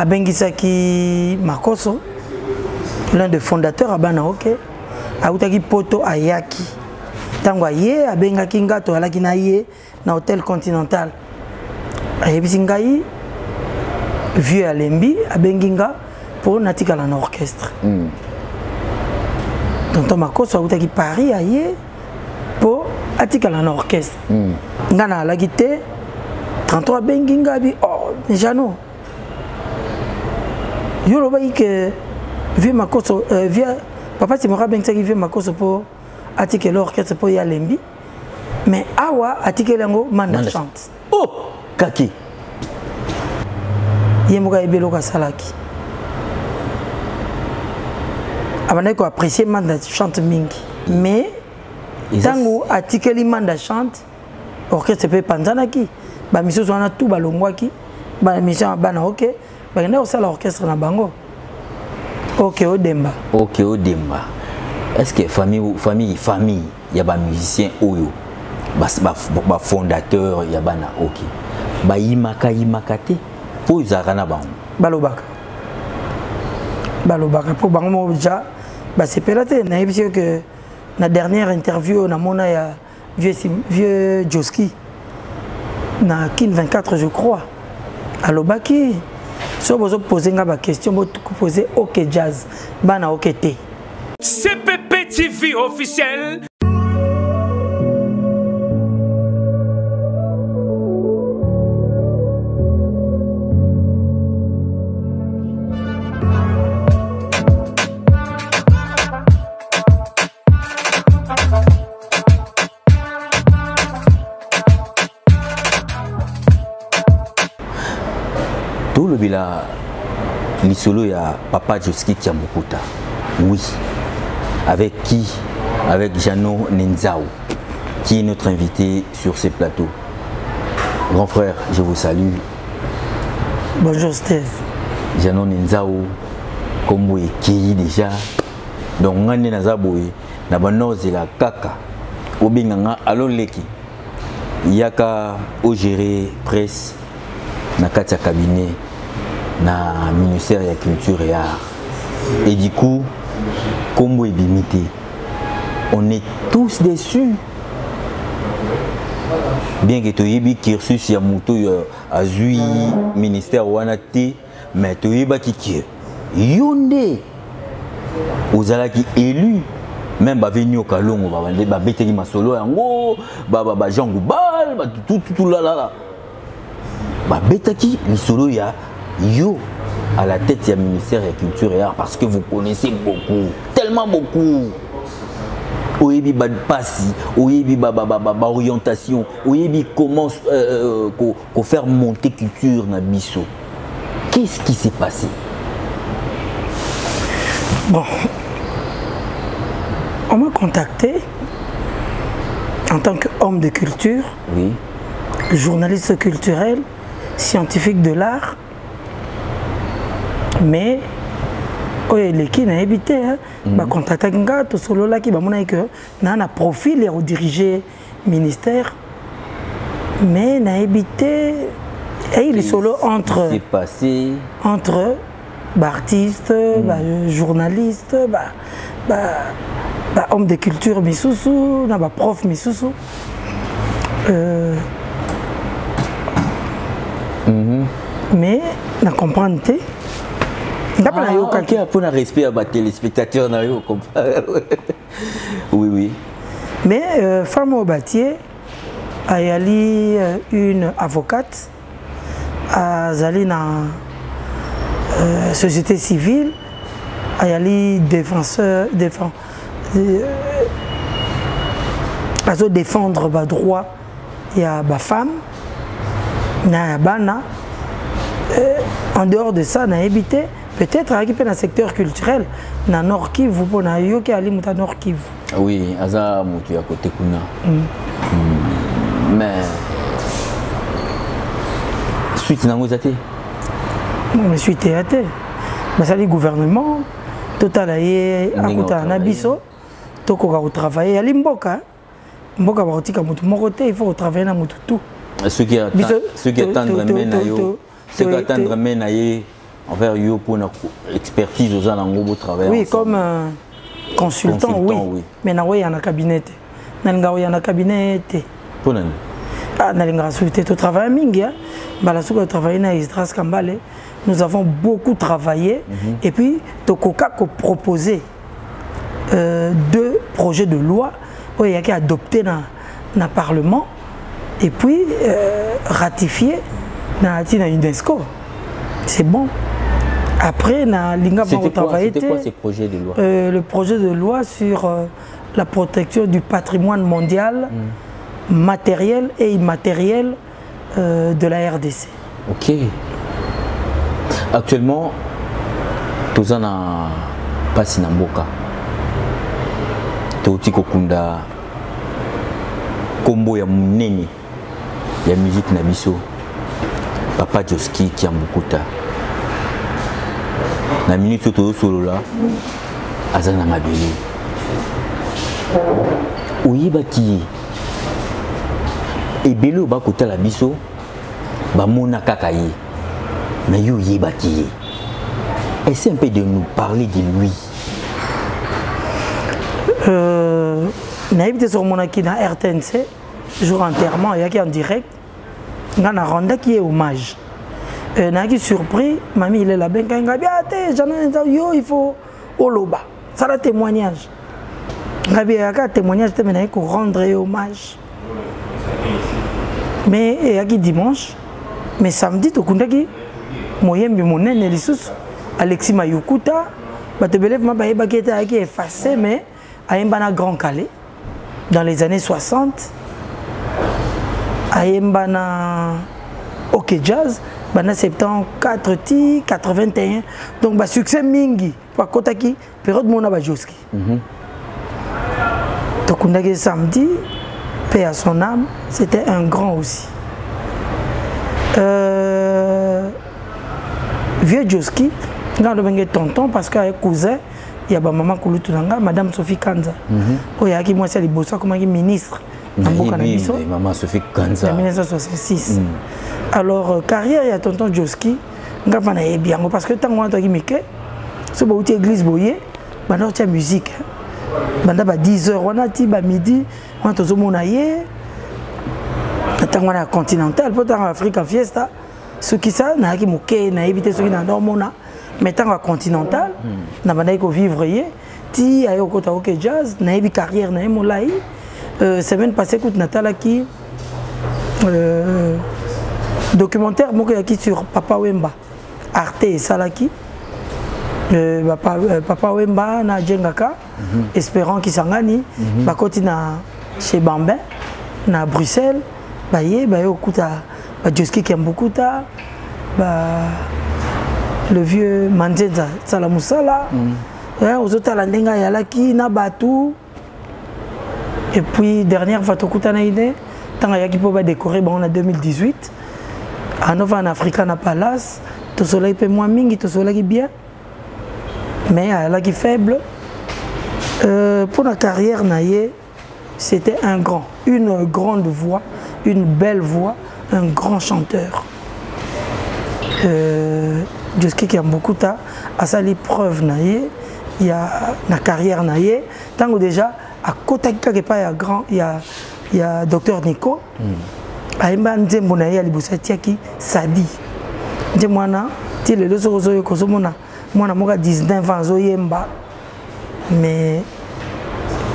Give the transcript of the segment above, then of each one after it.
Abengisaki Makoso, l'un des fondateurs ya bana OK. Autaki poto ayaki. Ntango aye abengaki nga toyalaki na ye na hôtel Continental. Ayebisi ngai vieux alembi abengi nga mpo natikala na orchestre. Tonton Makoso autaki Paris aye mpo atikala na orchestre. Nga naalaki te. 33 abengi nga abi oh Jano yo olobaki ke vieux Makoso vieux papa Timora abengisaki vieux Makoso mpo atikela orchestre mpo ye alembi, mais awa atikeli yango Manda Chante. Oh kaki ye moko ayebi eloko asalaki, abandaki koapprécier Manda Chante mingi, mais ntango atikeli Manda Chante orchestre mpe epanzanaki, bamisusu wana tu balongwaki bamission ya bana OK, bakendaki kosala orchestre na bango OK Odemba. OK Odemba. Est ce que famille ya bamusicien oyo bafondateur ya bana OK bayimaka yimaka te mpo ezalaka na bango? Balobaka mpo bango moko ja basepela te. Nayebisi yo ke na dernière interview oyo namona ya vieux Joski na Kin 24, je crois, alobaki so bozopose nga baquestion, bopose OK Jazz, bana OK te. CPP TV officiel. Tolobela lisolo ya papa Joski Kiambukuta, oui, avec qui? Avec Jano Nenzao, qui est notre invité sur ce plateau. Grand frère, je vous salue. Bonjour Steve. Jano Nenzao, kombo ekei déjà. Donc nga nde naza boye na banozela kaka obenga nga alo leki yaka ogérer presse na kati ya cabinet na ministère ya culture et art, et du coup kombo ebimi te, on est tous déçus, bien que toyebi cursus ya moto oyo azwi ministère wana te, mais toyebaki ke yo nde ozalaki élu. Même bave Nyoka Longo babetaki masolo yango, ba Jean Goubal tutulalala babetaki lisolo ya yo à la tête ya ministère ya culture et art, parce que vous connaissez beaucoup, tellement beaucoup, oyebi bapasi, oyebi baorientation, oyebi comment ko faire monter culture na biso. Qu'est-ce qui s'est passé? Bon, on m'a contacté en tant qu'homme de culture, oui, journaliste culturel, scientifique de l'art, mais oyo eleki nayebi te. Bacontactaki nga, tosololaki, bamonaki ke naa na profil ya kodiriger ministère, mais nayebi te eyi lisolo entre c'est passé entre baartiste, bajournaliste, bahomme de culture misusu na baprof misusu. Mais na comprendre te, nga mpe nayokaki. Mpona respect ya batéléspectateur na yo, oui. Mais femme oyo batie ayali une avocate, azali na société civile, ayali défenseur, azodéfendre badroit ya bafemme na ya bana. En dehors de ça nayebi te, peut-être ayaki mpe na secteur culturel na Nord Kivu, mpo nayoki ali moto ya Nord Kivu. Oui, aza moto ya kote kuna. Mais suite nango eza te. Mais suite eya te, basali gouvernement, totala ye akutana na biso, tokoka kotravaille. Yali mboka, mboka bakotika motu moko te, il faut kotravaille na motu tout. Soki atendre me na yo, soki atendre me na ye. Envers yo mpona expertise oza nango botravaille. Oui, comme consultant, consultant, oui, oui. Mais nakoya na cabinet te, nalingaka koya na cabinet te. Mpo nani? Ah, nalingaka soki te. Totravaille mingi, mbala soki otravaille na Esdras Kambale, nous avons beaucoup travaillé. Et puis tokoka koproposer deux projets de loi oyo eyaki adopté na parlement et puis ratifié na ntina UNESCO. C'est bon. Après na linga travailler. C'était quoi ces projets de loi? Le projet de loi sur la protection du patrimoine mondial matériel et immatériel de la RDC. Ok. Actuellement, toza na mpasi na mboka, touti kokunda nkombo ya monene ya musique na biso, papa Josky Kiambukuta. Na minute oyo tozosolola, aza na mabele. Oyebaki ye, ebele oyo bakotala biso bamona kaka ye, mais yo oyebaki ye. Essaie un peu de nous parler de lui. Nayebi te soki omonaki na RTNC, jour enterrement eyaki en direct, nga na rendaki ye hommage. Nayaki surpris, mami ilela abengai ngai bia te jana yo, il faut oloba, sala témoignage. Ngai bi eyaka témoignage te, me naye korendre ye hommage. Mais eyaki dimanche, mais samedi tokundaki moyembi monene lisusu, Alexis Mayukuta. Bato ebele vraiment bayebaki ete ayaki effacé, mais ayemba na Grand Kallé dans les années 60, ayemba na OK Jazz banda 74 ti 81, donc basuccès mingi po akotaki période mona bajoski. Tokundaki samedi, paix à son âme, c'était un grand aussi. Vieux Joski, nga ndobenge tonton parce que aye cousin ya bamama kulutu na nga, madame Sophie Kanza, oyo ayaki mwasi ya liboso akomaki ministre na mboka na biso. Mama Sophie Kanza. Na 1966. Alors carrière ya tonton Joski, nga mpa nayebi yango parce que ntango wana toyaki mike, so bauti église boye, banda kotia musique banda ba 10 heures wana ti ba midi wana, tozomona ye na ntango wana ya Continental. Mpo ntango Africa Fiesta, soki sa nayaki moke, nayebi te soki nanda omona, mais ntango ya Continental na bandaki kovivre ye ti aye kokota OK Jazz. Nayebi carrière na ye molai. Semaine passée kutu natalaki documentaire moko eyaki sur Papa Wemba, Arte esalaki, Papa Wemba na Jengaka, Espérant Kisangani, bakoti na chez Bambin na Bruxelles, baye okuta bajoski Kiambukuta, ba le vieux Manzenza Sala Mosala. Ozotala ndenge ayalaki na bato. Et puis dernière fois tokutana ye nde ntango ayaki mpo badécorer bango na 2018 anova na Africa na Palace. Tosolaki mpe mwa mingi, tosolaki bien, mais ayalaki faible. Mpo na carrière na ye, c'était un grand, une grande voix, une belle voix, un grand chanteur. Joski Kiambukuta asali preuve na ye ya na carrière na ye ntango déjà akotaki kaka epai ya grand ya docteur Nico. Ayemba nzembo na ye ya liboso, atiaki Sadi. Nzembo wana ti lelo soki ozoyoka, ozomona mwana moko ya 19 ans azoyemba. Mais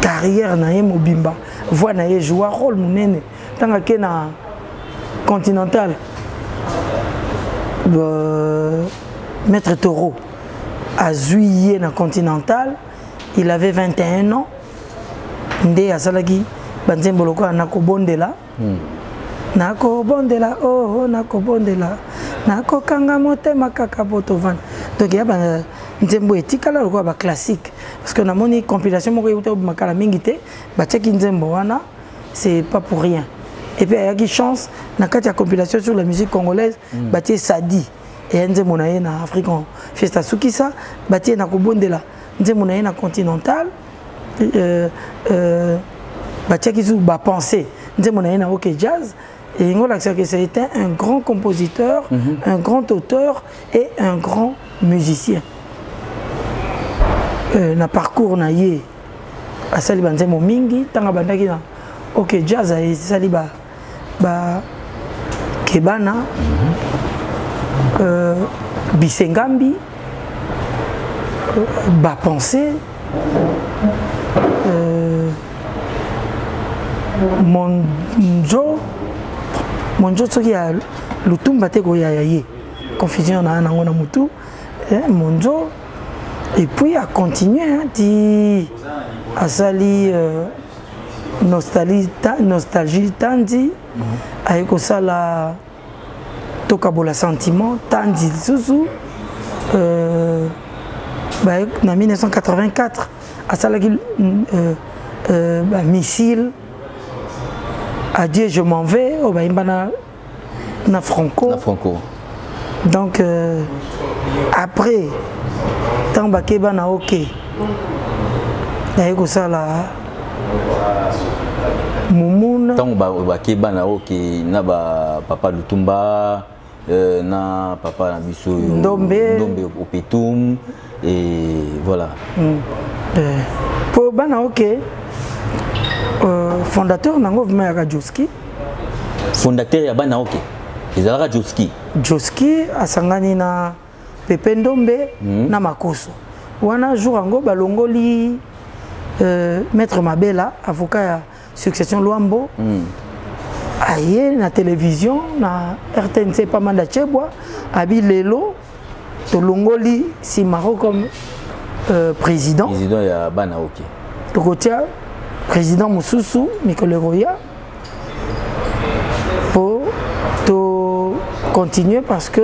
carrière na ye mobimba, voix na ye joua rôle monene ntango ake na Continental. Maître Taureau azwi ye na Continental, il avait 21 ans, nde asalaki banzembo lokola Nakobondela, nakobondela, oh, oh, nakobondela, nakokanga motema kaka po tovanda. Donc ya banzembo etikala lokola baclassique, parce que namoni compilation moko euta obima kala mingi te, batiaki nzembo wana, c'est pas pour rien. Et puis ayaki chance na kati ya compilation sur la musique congolaise, batie Sadi, eya nzembo na ye na Afrique Fiesta. Sukisa batie Nakobondela, nzembo na ye na Continental. Batiaki zu Bapensée, nzembo na ye na OK Jazz. Elingi olakisaka c'était un grand compositeur, un grand auteur et un grand musicien. Na parcours na ye asali banzembo mingi ntango abandaki na OK Jazz, asali ba kebana, bisengambi, bapensée, monjo monjo, soki ya Lutumba te, koya ya ye, confusion na nango na mutu, monjo. Et puis a continué, hein, ti asali nostalgie, nostalgie tandi, aye kosala tokabola sentiment tandi lisusu. Na 1984 asalaki bamissile, adieu je m'en vais, oyo bayimba na Franco. Na Franco. Donc après, ntango bakeba na OK, naye kosala mumuna. Ntango bakeba na OK na bapapa Lutumba, na papa na biso oyo Ndombe. Ndombe Opetum et voilà. Po bana OK, fondateur nango vraiment yaka Joski. Fondateur ya bana OK ezalaka Joski? Joski asangani na Pepe Ndombe na Makoso. Wana jour yango balongoli maître Mabela, avocat ya succession Lwambo, aye na télévision na RTNC Pamanda Chebwa, abi lelo tolongoli Simaro comme président. Président ya bana OK. Tokotia président mosusu mikolo ekoya po to continuer, parce que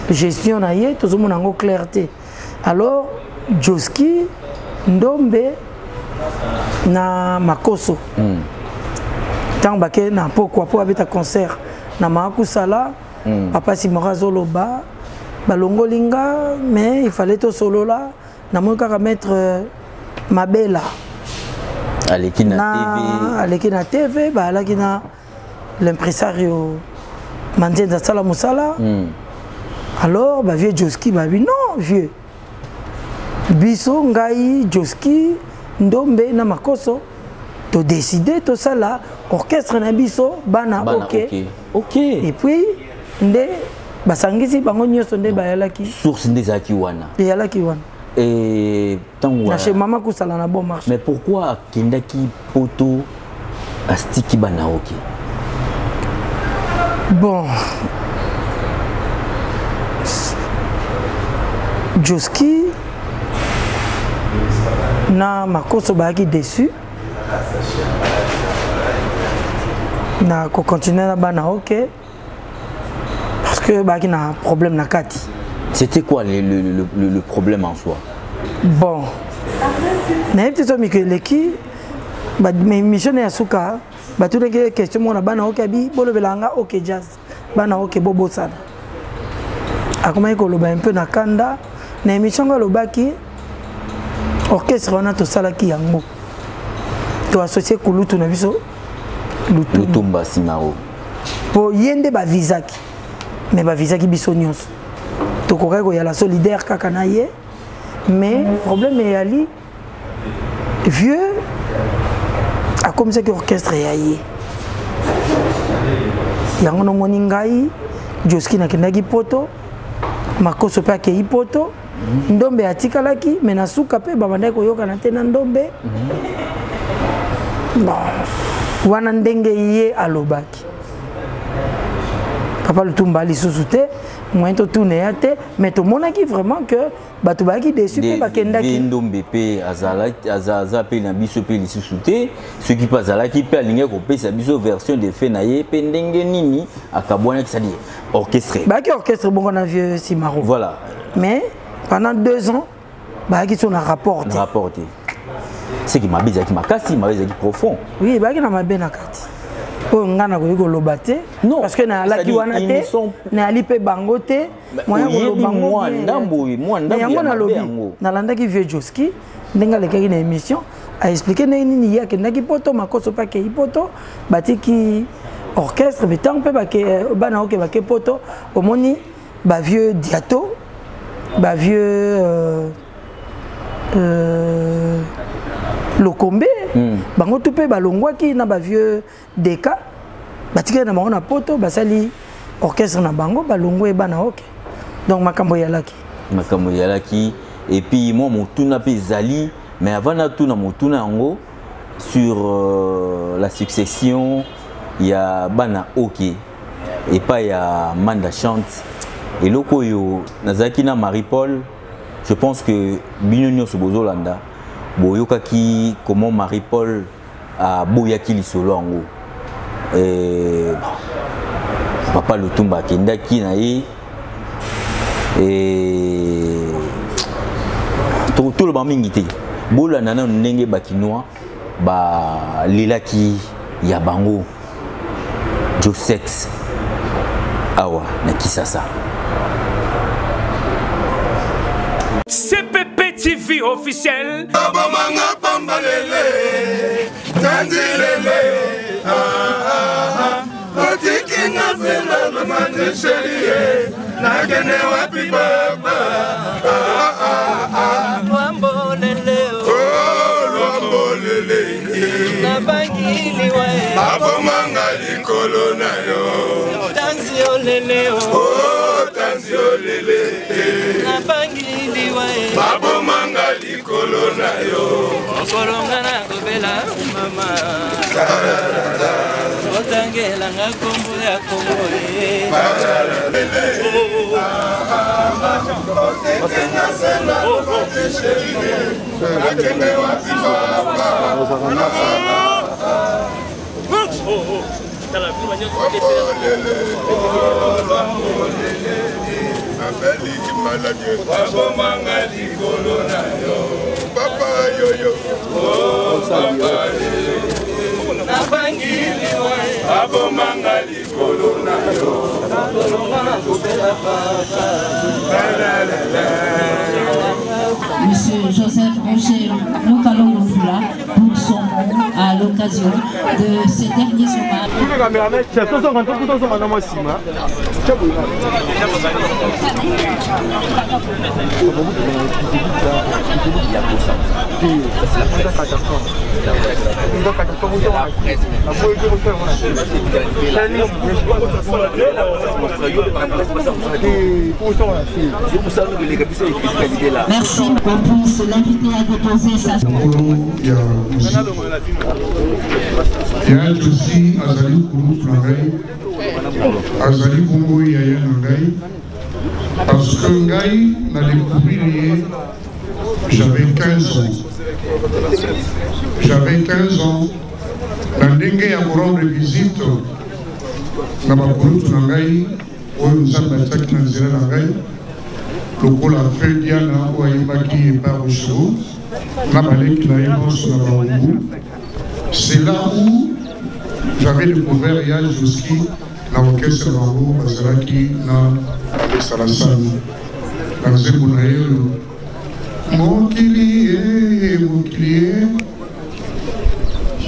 gestion na ye tozomona yango clair te. Alors Joski, Ndombe na Makoso, ntango bake na pokwa mpo babeta concert na Maakusala, papa Simora azoloba balongoli nga, mais il fallait tosolola. Namoni kaka maître Mabela aleki na TV. Aleki na TV, bazalaki na l'impresario Manzenza, asala mosala. Alors bavieux Joski babi non, vieux biso, ngai Joski, Ndombe na Makoso, todécide tosala orchestre na biso bana, bana OK. OK. Et puis nde basangisi bango nyonso nde bayalaki. Source nde ezalaki wana. Eyalaki wana. Et ntango na chez mama kusala na bon marché. Mais pourquoi akendaki poto, astiki bana OK? Bon, Joski na Makoso bayaki déçu na kocontinue na bana OK, parce que bayaki na problème na kati. C'était quoi le problème en soi? Bon, nayebi te so mikolo eleki, émission na ya suka, batunaki question moko na bana OK, abi bolobela nga OK Jazz, bana OK bobosana. Akomaki koloba un peu na kanda na émission ngo, alobaki orchestre wana tosalaki yango, toassocie kulutu na biso Lutumba. Lutumba Simaro. Mpo ye nde bavizaki, mais bavizaki biso nyonso, tokokaki koyala solidaire kaka na ye. Mais problème eyali, vieux akomisaki orchestre ya ye yango. Nomoni ngai Joski nakendaki poto, Makoso mpe akei poto, Ndombe atikalaki, mais na suka mpe babandaki koyokana te na Ndombe. Bon, wana ndenge ye alobaki, papa Lutumba lisusu te, moyen totuna ya te, mais tomonaki vraiment que bato bayaki déçu mpe bakendaki. Ndombe mpe aza mpe na biso mpe lisusu te. Soki mpe azalaki mpe alingaki kopesa biso version de fait na ye mpe ndenge nini akabwanaki, c'est-à-dire orchestre. Bayaki orchestre bongo na vieux Simaro. Voilà. Mais pendant 2 ans bayaki so na rapport te. Na rapport te, seki mabe ezalaki makasi, mabe ezalaki profond. Oui, bayaki na mabe na kati oyo ngai nakoki koloba te. Non, parce que nayalaki wana te, nayali mpe bango te. Yango nalobi, nalandaki vieux Joski ndenge alekaki na émission, aexplike ndenge nini ye akendaki poto, Makoso mpe akei poto, batiki orchestre. Mais ntango mpe bana oke bake poto, omoni bavieux Diato Bavieux euh, euh, Lokombe, bango tout mpe balongwaki na bavieux Deka, batikali na bango na poto, basali orchestre na bango, balongwe bana oke. Donc makambo eyalaki. Makambo eyalaki. Et puis moi motuna mpe ezali, mais avant natuna motuna yango sur la succession ya bana oke epai ya Manda Chante, eloko oyo nazalaki na Marie Paul, je pense que bino nyonso bozolanda boyokaki comment Marie Paul aboyaki lisolo yango. Bon, papa Lutumba akendaki na ye toloba mingi te, bolanda nano ndenge bakinois balelaki ya bango Josex awa na Kisasa. CPP TV officiel. Abomanga pambalele, tandilele, ah, ah, otiki nga zela mama chérie, nakende wapi papa? Ah, ah, ah. Lwambolele. Oh, lwambolele. Nabangiliwa. Abomanga likolo na yo. Tanzi olele. Oh, tanzi olele. Nabangiliwa. Babomanga likolo na yo. Okolonga na kobela mama, otangelanga kombo ya Kongo. Nakende wapi papa? Nabeliki maladi, babomanga likolo na yo papa yoyo. Babomanga likolo na yo. Monsieur Joseph Roger Lokalongo Fula pour son mot à l'occasion de ces derniers hommages. Merci qu'on puisse l'inviter à déposer sa Ya ya Josi azali kulutu na ngai, azali bongo yaya na ngai, parce que ngai na découvrir ye, j'avais 15 ans. J'avais 15 ans, na ndenge ya korendre visite na bakulutu na ngai oyo Nzambe atiaki na nzela na ngai, lokola feu Diana oyo ayembaki epai Rochereau na baleki na ye nyonso na Bawumbu. C'est là où j'avais découvert ya Joski na orchestre na bango bazalaki na Alesalasani na nzembo na ye oyo mokili e mokili e.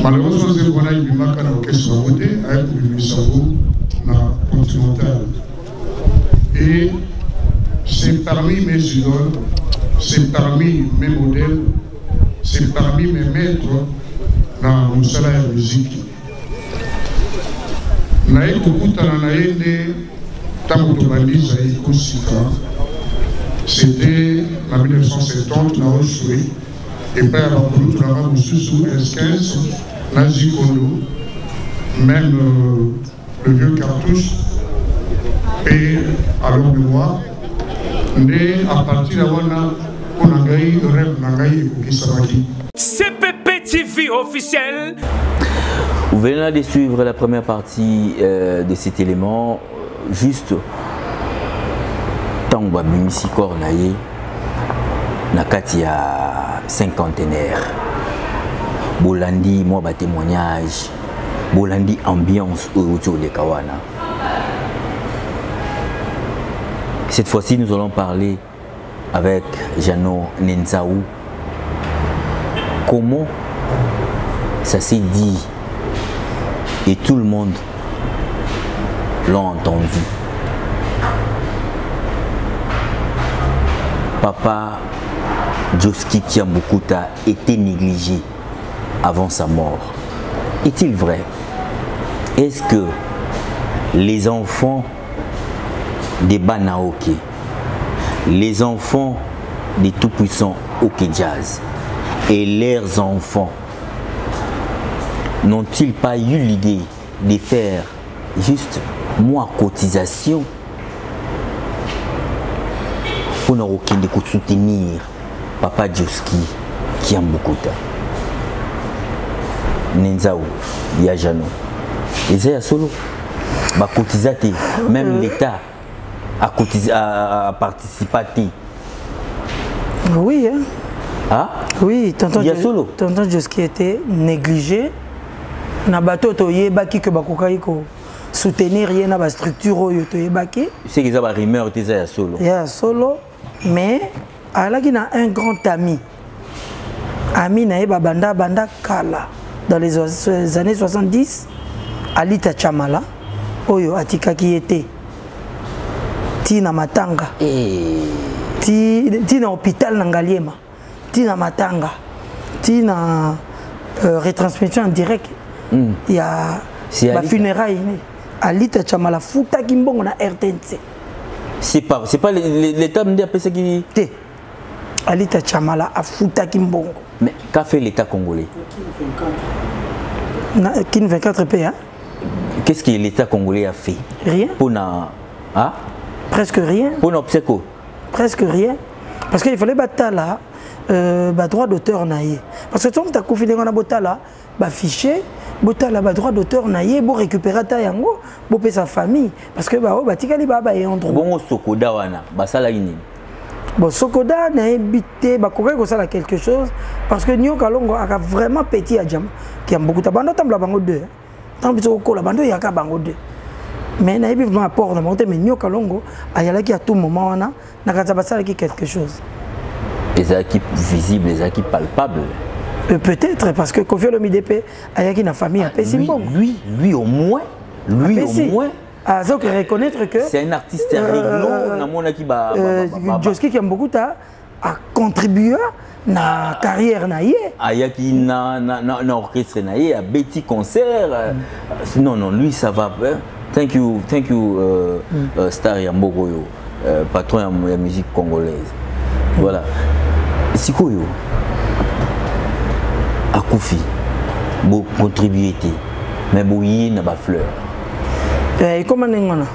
Malheureusement, nzembo wana ebimaka na orchestre yango te, aye kobimisa yango na Continental. Et c'est parmi mes idoles, c'est parmi mes modèles, c'est parmi mes maîtres na mosala ya muziki. Naye kokutana na ye nde ntango tobandi Zaiko sika, c'était na 1970 na Oshwe, epai ya bakulutu na nga mosusu S15 na Zikondo, même le vieux Cartouche et alors de moi. Nde à partir ya wana, mpo na ngai, rêve na ngai ekokisamaki. CPP TV officiel. Vous venez là de suivre la première partie de cet élément. Juste, ntango babimisi corps na ye na kati ya cinquantenaire, bolandi mwa batémoignage, bolandi ambiance oyo euti oleka wana. Cette fois-ci, nous allons parler avec Jeannot Nenzaou. Comment ça s'est dit et tout le monde l'a entendu. Papa Josky Kiambukuta était négligé avant sa mort. Est-il vrai? Est-ce que les enfants des Banaoke, les enfants des tout-puissants OK Jazz et leurs enfants n'ont-ils pas eu l'idée de faire juste moi cotisation pour nous soutenir Papa Josky Kiambukuta Nenzao ya Jano eza ya solo bakotiza te même l'État a participa te. Oui, hein? Ah? Oui, tonton, ya solo. Tonton Josky était négligé. Na bateau toyebaki que bakokaki ko soutenir ye na ba structure oyo toyebaki. C'est que eza ba rumeur te, eza ya solo. Ya solo, mais alaki na un grand ami. Ami na ye babanda banda kala dans les années 70, Alita Chamala, oyo atikaki ye te ti na matanga, ti, ti na hôpital na Ngaliema, ti na matanga, ti na retransmission en direct ya C'est Alita. Ba funérailles. Alita Chamala futaki mbongo na RTNC. C'est pas l'État nde apesaki? Te, Alita Chamala afutaki mbongo. Mais qu'a fait l'État congolais? Na Kin 24 p, hein? Qu'est-ce que l'État congolais a fait? Rien. Pona, ah? Presque rien. Pona obsèque? Presque rien, parce qu'il fallait batala ba droit d'auteur na ye, parce que soki takufi ndenge wana, botala ba fichier, botala ba droit d'auteur na ye, bo récupérer ata yango, bopesa famille, parce que baoyo batikali baa baye en droit. Bongo Sokoda wana basalaki nini? Bon, Sokoda, nayebi te. Bakokaki kosala quelque chose, parce que Nyoka Longo aka vraiment petit ya jam Kiambukuta. Bando tambola bango deux ntango biso kokola, bando oyaka bango deux, mais nayebi vraiment apport na bango te. Mais Nyoka Longo ayalaki à tout moment wana na kati ya basalaki quelque chose. Ezalaki visible, ezalaki palpable. Peut-être parce que Koffi Olomide mpe ayaki na famille, apesi Lui, mbongo. lui au moins, lui au Apesi. moins. Azoki reconnaître que C'est un artiste réglo, namonaki ba Josky Kiambukuta a contribué na carrière na ye. Ayaki na orchestre na ye, abeti concert. Non, non, lui ça va, hein. Thank you, thank you, star ya mboka oyo, patron ya musique congolaise. Voilà, sikoyo akufi, bocontribue te, mais boye na bafleur. Ekoma ndenge wana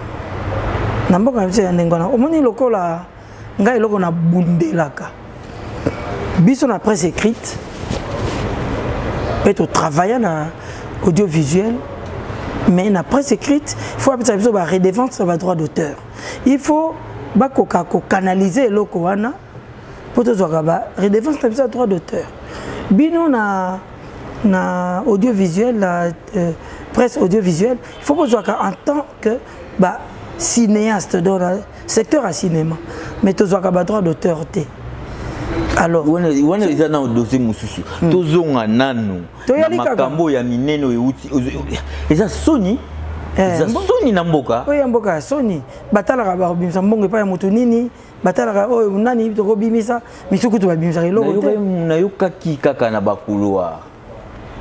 na mboka na biso ya ndenge wana. Omoni lokola ngai, eloko nabundelaka biso na presse écrite mpe totravailla na audiovisuel, mais na presse écrite, il faut apesa biso baredevance ya badroit d'auteur. Il faut bakoka kocanaliser eloko wana mpo tozwaka baredevance na biso ya droit d'auteur. Bino na audiovisuel, na presse audiovisuelle, il faut bozwaka en tant que ba cinéaste dans le secteur ya cinéma, mais tozwaka badroit d'auteur te. Alors wana eza na dossier mosusu. Tozonga nanu na Toyali kaka. makambo ya minene oyo euti. Eza soni, eza soni na mboka. Oyo ya mboka ya soni, batalaka bakobimisa mbongo epai ya moto nini, batalaka oyo nani tokobimisa misu, kutu babimisaka eloko te. Nayokaki kaka na bacouloir,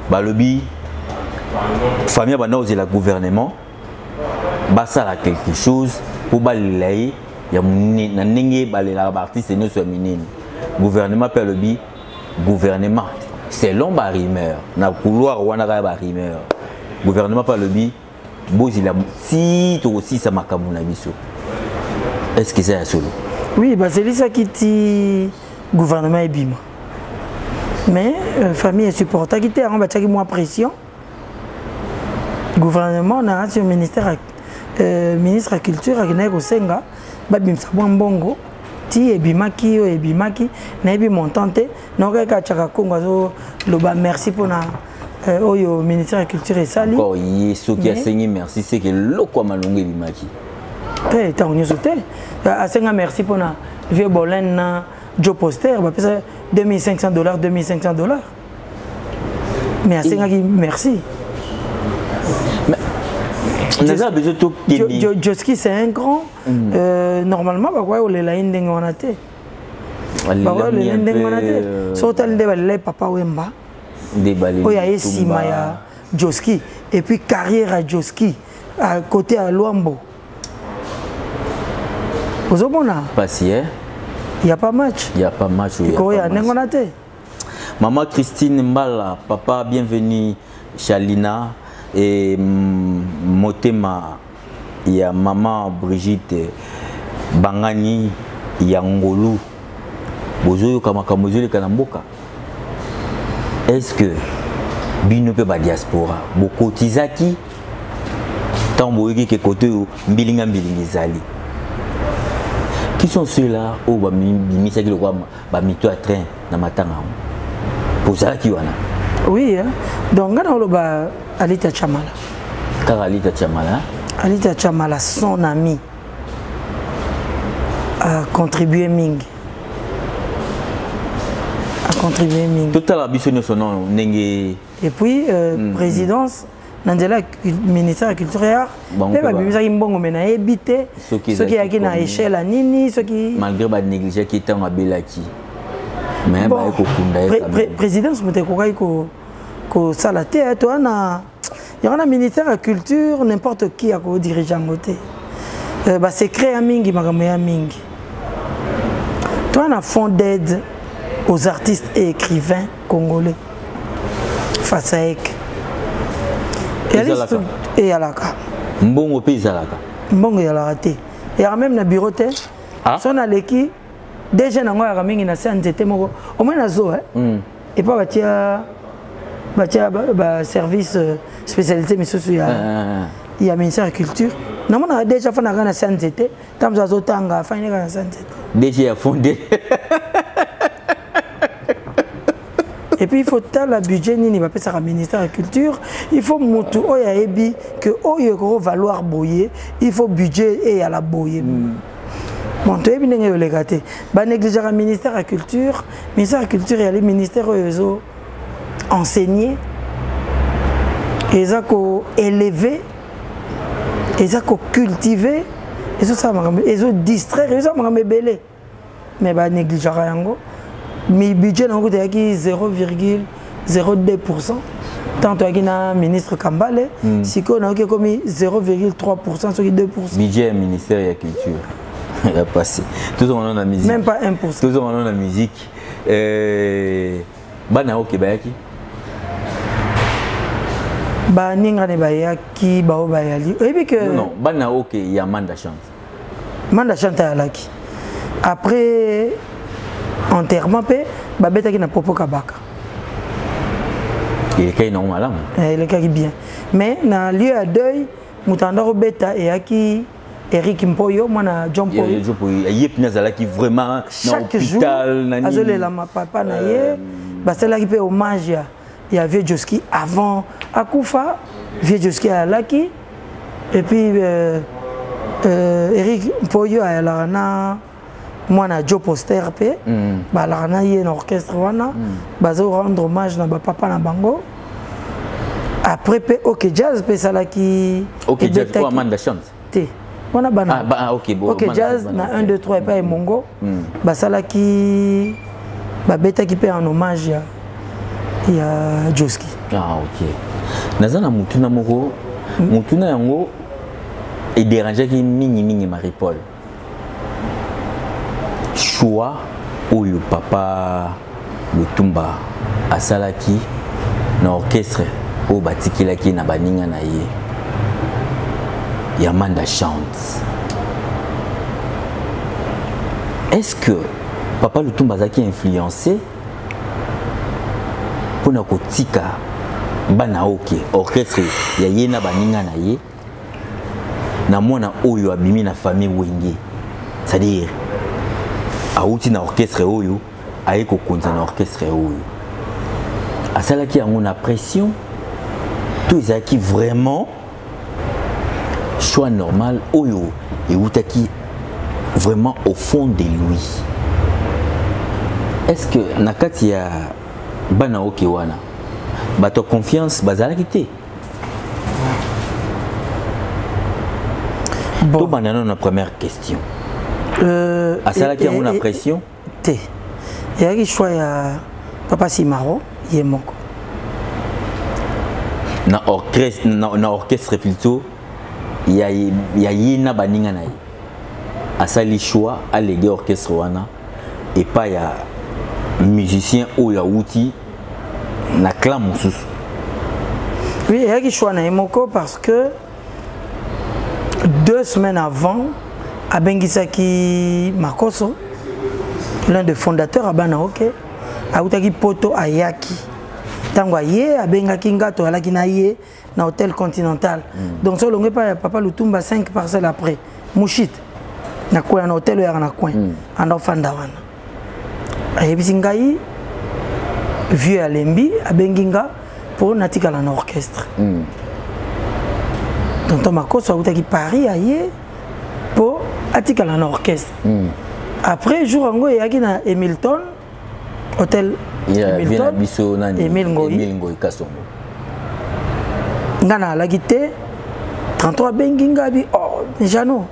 balobi famille banda kozela gouvernement basala quelque chose mpo balela ye ya monene na ndenge balelaka baartiste nyonso ya minene. Gouvernement mpe alobi, gouvernement selon barumeur na couloir wana, kaka barumeur, gouvernement mpe alobi bozela ti tokosilisa makambo na biso. Est ce que eza ya solo? Oui, bazelisaki ti gouvernement ebima, mais famille esupportaki te yango, batiaki mwa pression gouvernement na kati ya ministère, ministre ya culture akendaki kosenga babimisa mwa mbongo. Ti ebimaki oyo ebimaki, nayebi montant te. Naokaki atiaka Kongo azoloba merci mpona oyo ministère ya culture esali. Encore ye soki asengi merci, seke eloko ya malongo ebimaki. Te, ntango nyonso te. Asenga merci mpona vieux Bolen na Joe Poster, bapesa 2500 dollars, 2500 dollars, mais asengaki merci. Naza besoin tokende. Joski, c'est un grand. Normalement bakoki kolela ye ndenge wana te. Bakolela ndenge wana te. Soki otali nde balelaki Papa Wemba oyo aye nsima ya Josky, et puis carrière ya Josky à côté ya Luambo, ozomona pasi, eh? Y a pas match. Y a pas match. Ekoya ndenge wana te. Maman Christine Mbala, papa bienvenue Chalina et Motema ya maman Brigitte Bangani ya Ngolu. Bozoyoka makambo ezoleka na mboka. Est-ce que bino mpe badiaspora bokotizaki ntango boyoki ke kote oyo mbilinga mbilinga ezali? Qui sont ceux-là oyo babimisaki lokola bamito ya train na matanga yango? Bozalaki wana? Oui, hein? Donc nga naoloba Alita Chamala. Kaka Alita Chamala? Alita Chamala, son ami, a contribué mingi, a contribué mingi. Totala biso nyonso nono ndenge. Et puis présidence na nzela ya ministère ya culture et art mpe babimisaki mbongo, me nayebi te soki soki eyaki na échelle ya nini, soki malgré banégligeaki ntango abelaki, mais Bon, baye kokunda ye quand même. Présidence moto ekokaki kosala te, eh, toa na yango na ministère ya culture, n'importe qui akodirige yango te. Basecret ya mingi, makambo ya mingi. Toa na fonds d'aide aux artistes et écrivains congolais, FASAEC. Ezalaka? Eyalaka. Mbongo mpe ezalaka? Mbongo eyalaka te, eyaka même na bureau te. Ah. So naleki DG nango ayaka mingi na se ya nzete moko omoi na zo, eh? Epa batia baservice spécialité misusu ya Ah, ya ministère ya culture. Namonaka déjà afanaka na se ya nzete, ntango mosusu azotanga, afandi kaka na se ya nzete. DG ya fonde. Et puis il faut tala budget nini bapesaka ministère ya culture. Il faut motu oyo ayebi ke oyo ekoko valoir boye, il faut budget eyala boye. Bon, toyebi ndenge eyoleka te. Banégligeaka ministère ya culture. Ministère ya culture eyali ministère oyo ezo enseigner, eza koélever, eza kocultiver, ezosala makambo, ezodistraire, ezosala makambo ebele, mais banégligeaka yango. Mi budget nango kuta eyaki 0,02 tant toyaki na ministre Kambale. Sikoyo nayoki ekomi 0,3 soki 2. Budget ya ministère ya culture ya passé. Tozonga na musique. Même pas 1. Tozonga na musique. Bana oke bayaki? Baningani bayaki, bao bayali, oyebi ke Non, bana oke ya Manda Chante. Manda Chante ayalaki après enterrement mpe babetaki na Popo Kabaka. Elekaki nango malamu? Elekaki bien, mais na lieu ya deuil, moto anda kobeta eyaki Eric Mpoyo, mwana John Mpoyo. Ye mpena azalaki vraiment na Chaque jour hôpital na nini. Azolelama papa na ye. Basalaki mpe hommage ya vieux Joski avant akufa. Vieux Joski ayalaki et puis Eric Mpoyo ayalaka na mwana Joe Poster mpe. Balaka na ye na orchestre wana. Bazo rendre hommage na bapapa na bango. Après mpe OK Jazz mpe esalaki. OK Jazz oyo Amanda Chante? Te, wana bana. Ah, ah, ok, bon, OK Amanda Jazz bana, na ok. 1 2 3 epai Emongo. Basalaki, babetaki mpe en hommage ya Joski. Ah, ok. Naza na mutuna moko. Mutuna yango edérangeaki mingimingi Marie Paul. Choix oyo papa Lutumba asalaki na orchestre oyo batikelaki na baninga na ye ya Manda Chante, est-ce que papa Lutumba azalaki influencé mpona kotika bana oke orchestre ya ye na baninga na ye na mwana oyo abimi na famille Wenge, c'est-à-dire awuti na orchestre oyo, aye kokonza na orchestre oyo? Asalaki yango na pression to ezalaki vraiment choix normal oyo ewutaki vraiment au fond de lui? Est-ce que na kati ya bana oke wana bato ya confiance bazalaki te? Bon. Tobanda nano na première question. Asalaki yango na pression? Te. Eyaki choix ya papa Simaro ye moko. Na orchestre, na orchestre plutôt ya ya ye na baninga na ye asali choix alege orchestre wana epai ya musicien oyo awuti na clan mosusu. Oui, eyaki choix na ye moko parce que 2 semaines avant abengisaki Makoso, l'un des fondateurs ya bana OK, awutaki Poto, ayaki. Ntango aye, abengaki nga, toyalaki na ye na hôtel Continental. Donc so olongo epai ya papa Lutumba, 5 parcelles après Mushit, na coin na hôtel oyo yaka na coin. Anda ofanda wana, ayebisi ngai: vieux alembi, abengi nga mpo natikala na orchestre. Tonton Makoso autaki Paris, aye mpo atikala na orchestre. Après jour yango eyaki na Hamilton Hotel. Yeah, Hamilton, biso nani? Emile Ngoi. Emile Ngoi Kasongo. Nga naalaki te. 33 abengi nga bi: "Oh Jano,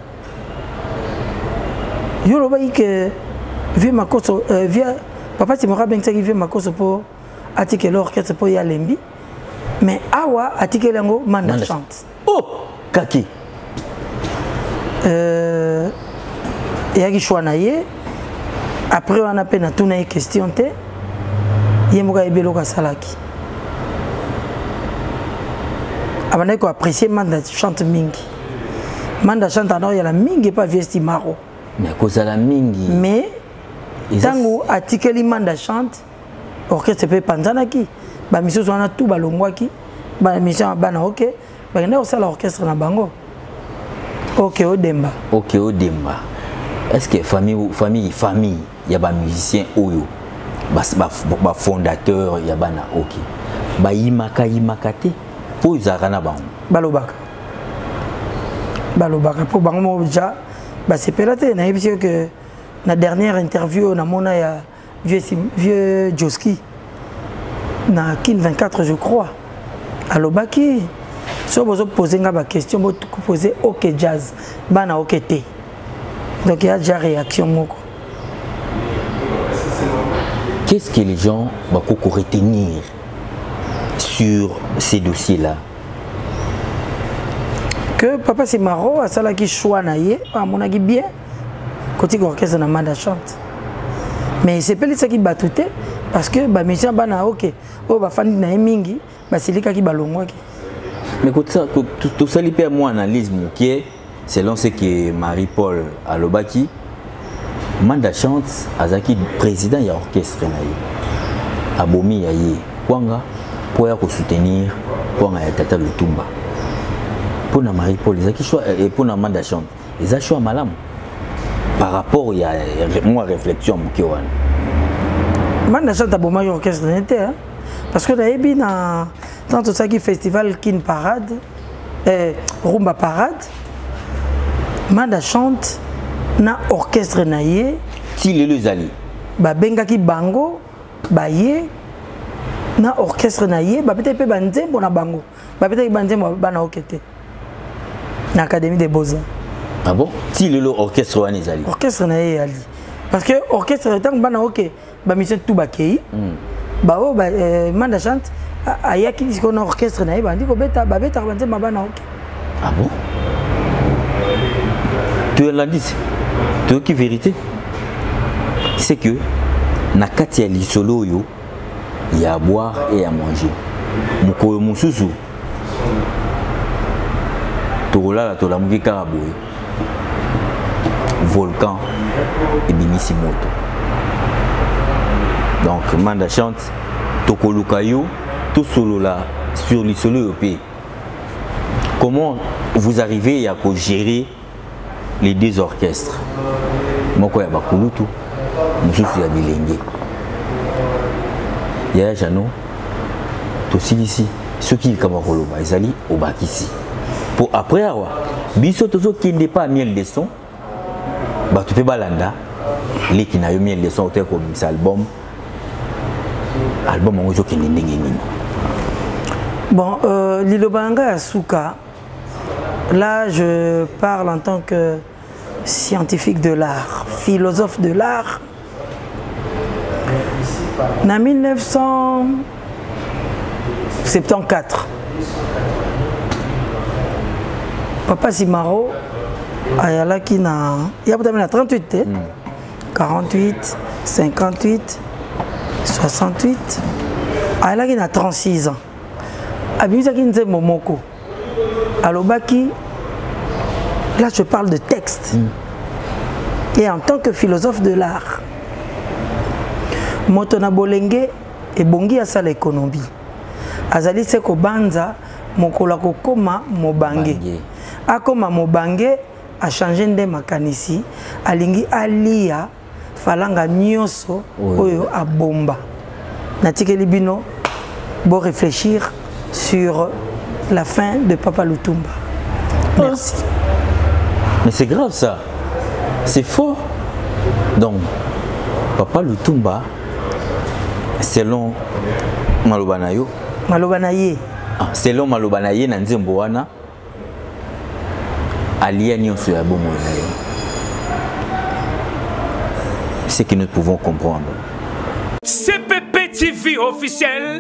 yo olobaki ke vieux Makoso, vieux papa Timoko abengisaki vieux Makoso mpo atikela orchestre mpo ye alembi, mais awa atikeli yango Manda Chante." Oh, kaki. Eyaki choix na ye. Après wana mpe natuna ye question te, ye moko ayebi eloko asalaki. Abandaki koapprécier Manda Chante mingi. Manda Chante anda oyala mingi epa vieux Simaro. Mais kozala mingi. Mais ntango atikeli Manda Chante orchestre mpe epanzanaki, bamisusu wana tu balongwaki, bamission ya bana OK bakendaki kosala orchestre na bango, OK Odemba. OK Odemba. Est ce que famille ya bamusicien oyo bafondateur ya bana OK bayimaka yimaka te mpo ezalaka na bango? Balobaka, balobaka mpo bango moko ja basepela te. Nayebisi yo ke na dernière interview oyo namona ya vieux Joski na Kin 24, je crois, alobaki: "So bozopose nga baquestion, bopose OK Jazz, bana OK te." Donc ya déjà réaction moko. Qu'est-ce que les gens bakoko retenir sur ces dossiers là? Que papa Simaro asalaki choix na ye, amonaki bien kotika orchestre na Manda Chante, mais esepelisaki bato te parce que bamusicien bana OK oyo bafandi na ye mingi basilikaki, balongwaki. Mais tosali mpe mwa analyse moke selon ce que Marie Paul alobaki. Manda Chante azalaki président ya orchestre na ye, abomi ya ye kwanga mpo ya kosoutenir kwanga ya tata Lutumba. Mpo na Marie Paul ezalaki choix, mpo na Manda Chante eza choix malamu par rapport ya mwa réflexion moke wana. Manda Chante abomaki orchestre na ye te, hein? Parce que nayebi na tant tosalaki festival Kin Parade, Rumba Parade, Manda Chante na orchestre na ye. Ti lelo ezali. Babengaki bango, baye na orchestre na ye, babetaki mpe banzembo na bango, babetaki banzembo bana OK te na Académie des Beaux-Arts. Ah bon? Ti lelo orchestre wana ezali? Orchestre na ye eyali parce que orchestre ntango bana OK bamission tout bakei, baoyo Manda Chante ayaki sikoyo na orchestre na ye, bandi kobeta, babetaka banzembo bana OK. Ah bon? Toyolandi te, toyoki vérité, c'est que na kati ya lisolo oyo ya boire et ya manger, mokolo mosusu tokolala, tolamuki kaka boye, volcan ebimisi moto. Donc Manda Chante, tokoluka yo, tosolola sur lisolo oyo mpe comment vous arrivez à gérer les deux orchestres, moko ya bakulutu, mosusu ya bilenge. Yaya Jano, tosilisi. Soki likambo ya koloba ezali, obakisi, po après awa biso tozokende pa Miel de Son, bato mpe balanda leki na yo Miel de Son otoya kobimisa album. Album yango ezokende ndenge nini? Bon, liloba na ngai ya suka, là je parle en tant que scientifique de l'art, philosophe de l'art. Na 1974, Papa Simaro ayalaki na ya botami na 38 te, 48, 58, 68, ayalaki na 36 ans. Abimisaki nzembo moko, alobaki, là je parle de texte et en tant que philosophe de l'art, moto na bolenge ebongi asala économie, azali se kobanza mokolo akokoma mobange. Mobange. Akoma mobange, achange nde makanisi, alingi alia falanga nyonso oyo abomba. Natikeli bino bo réfléchir sur la fin de Papa Lutumba. Merci. Mais c'est grave ça, c'est fort. Donc Papa Lutumba, selon maloba na yo, maloba na ye, ah, selon maloba na ye na nzembo wana, alia nyonso ya bomoi na yo, ce que nous pouvons comprendre. CPP TV officiel.